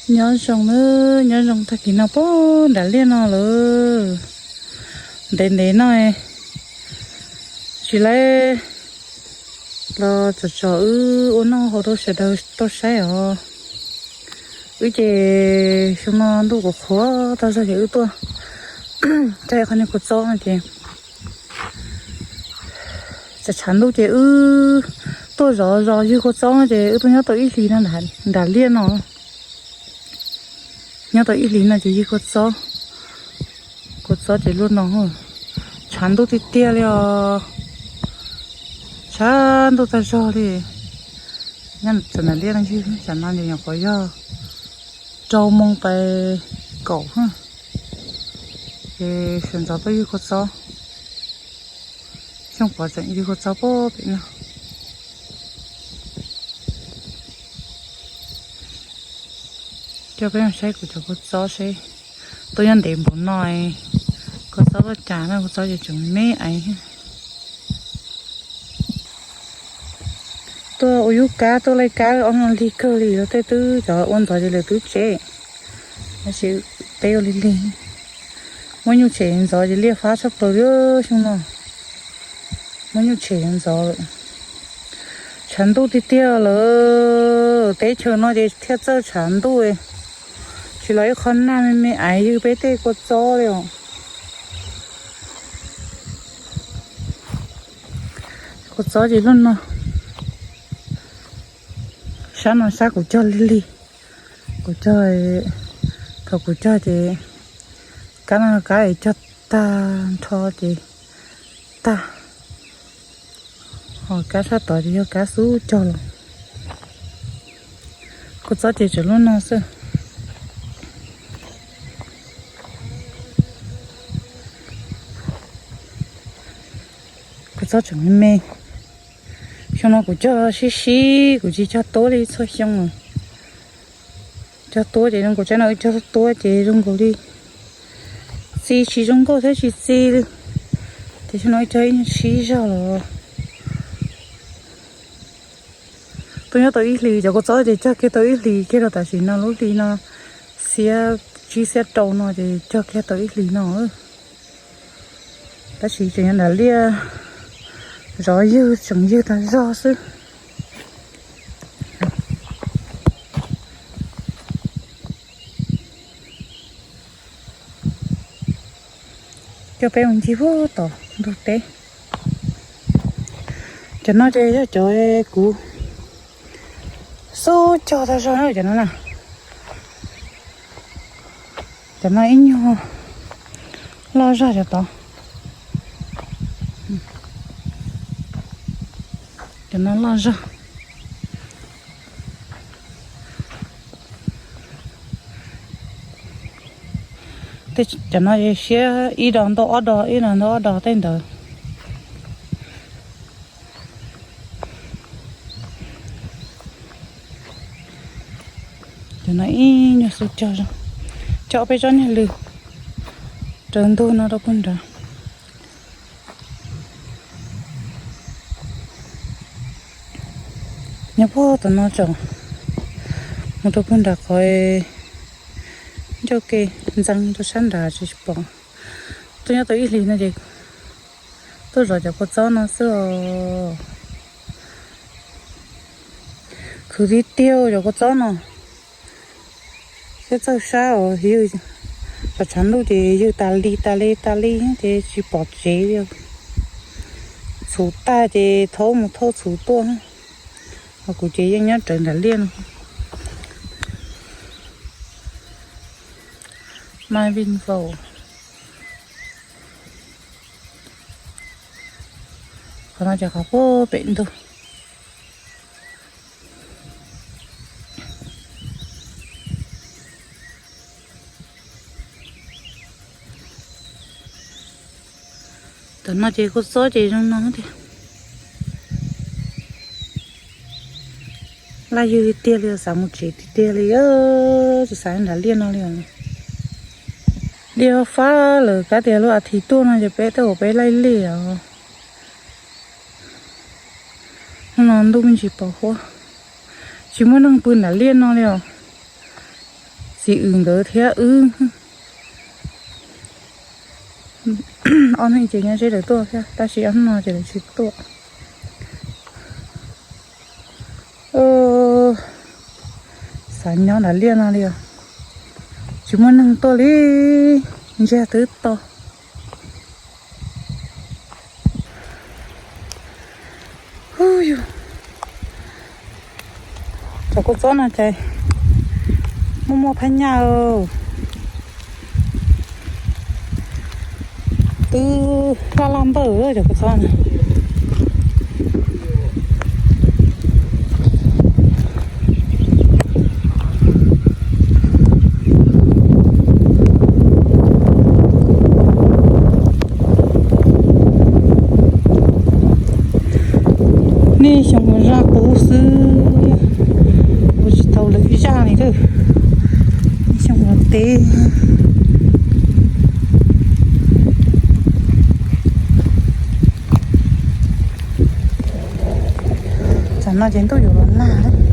Nyob zoo nawb, nyob zoo tag kis no puag nram liaj no lawm. Ntev ntev no tsis laib los tsom tsom wb ua noj hauv rau sawv daws tau saib os. Wb ces xyoo no ntuj qhuav qhuav tag zog ces wb tuaj caij qhov niag kua txob no ces tshav tshav ntuj ces wb tuaj zov zos ywg kua txob ces wb tuaj nyob tau ib hlis no nram liaj no. Nyob tau ib hlis no ces ywg kua txob, kua txob ces luaj no, tshav ntuj tiag tiag li os. Tshav ntuj tag zog li. Nyob txawm nram liaj no ywg, tsam no ces nyuam qhuav yog rau moos pais kaum, ces sawv ntxov tuaj ywg kua txob. Xyoo pov tseem ywg kua txob puag pem no. Coj peb mus saib kuv cov kua txob seb tuaj nyob ntev npaum no, kua txob tuaj cas na, kua txob ces tseem me me ais. Tuaj ua yub kab tuaj laij kab ob no lig kawg li, luag tej twb cov ua ntxov ces lawv twb tsem, tab sis peb ua lig lig. Muab nyuj tshem ntxov ces liaj fab tshaj plaws li xyoo no. Muab nyuj tshem ntxov lawm. Tshav ntuj tiag tiag lawm, teb chaws no ces thiaj txawj tshav ntuj. Tsis los ib qho nag me me aiv ywg peb tej kua txob li os. Kua txob ces luaj no, sab no sab kuv cog lig lig. Kuv cog, thaum kuv cog ces kab no kab es cog tag nrho ces tag, ho kab sab tod ces yog kab xub cog los. Kua txob ces tseem luaj no xwb. Kua txob tseem me me. Xyoo no kuv cog sib sib, kuv tsis cog tuab li txhua xyoo. Cog tuab ces zoo nkaus, tsaib no wb cog tuab ces zoo nkaus li txi tsis zoo nkauj thiab tsis txi li. Ces xyoo no wb cog ib nyuag sib zog los. Tuaj nyob tau ib hlis, cov kua txob ces cog kiag tau ib hlis kiag rau tam sim no, lub hli no xiab tsib xiab rau no ces cog kiag tau ib hlis no. Tab sis tseem nyob nram liaj, zov ywg tseem ywg tag zog xwb. Coj peb mus ncig puag tom ntug teb. Cov no ces yog cov kuv xub cog tag zog na, cov no na. Cov no ib nyuag loj zog cov tod. Cov no loj zog. Cov no siab ib dos ntau ob dos, ib dos ntau ob dos tej ntawd. Cov no ib nyuag xub cog zog, coj peb tsob niag lws raws ntug no rau puag nrad. Nyob puag tom no tsom mus rau puag nram qhov ncauj ke ntxeev rau sab nrad tsis pom. Tuaj nyob tau ib hlis no ces tuaj zov cov kua txob no xwb os. Khwv tiag tiag cov kua txob no. Thiab txawj sab os, yog tshav tshav ntuj ces yog tas li tas li tas li ces tsis pom tsev li. Txhuv tag ces thaub mus thauj txhuv tuaj. Ho kuv ces yeej nyob rawv nram liaj no. Mai vin faus. Qhov no ces qhov puag pem ntug. Tam no ces kua txob ces zoo no tiag. Laj ywg tiag tiag li, xav mus tsev tiag tiag li, tsis xav nram liaj no li. Liaj fab lawm, kav tias lub as thiv tuaj no ces peb tej zaum peb laij liaj os. Hnub no ntuj me ntsis pos huab, tsis muaj neeg pw nram liaj no li os. Txiv Wm nkawd thiab wb. Ob hnub ces nyob ze lawv tuaj thiab, tab sis ob hnub no ces lawv tsis tuaj. Xav nyob nram liaj no li os. Tsis muaj neeg tuaj li, ntsiag twb to. Cov kua txob no ces muaj muaj phab nyaj, twb laj laj npawj cov kua txob no. Nej xyoo ua zaj qub xwb, ua tsis tau lwm zaj li. Nej xyoo ua teb. Tsam no ces ntuj yuav los nag.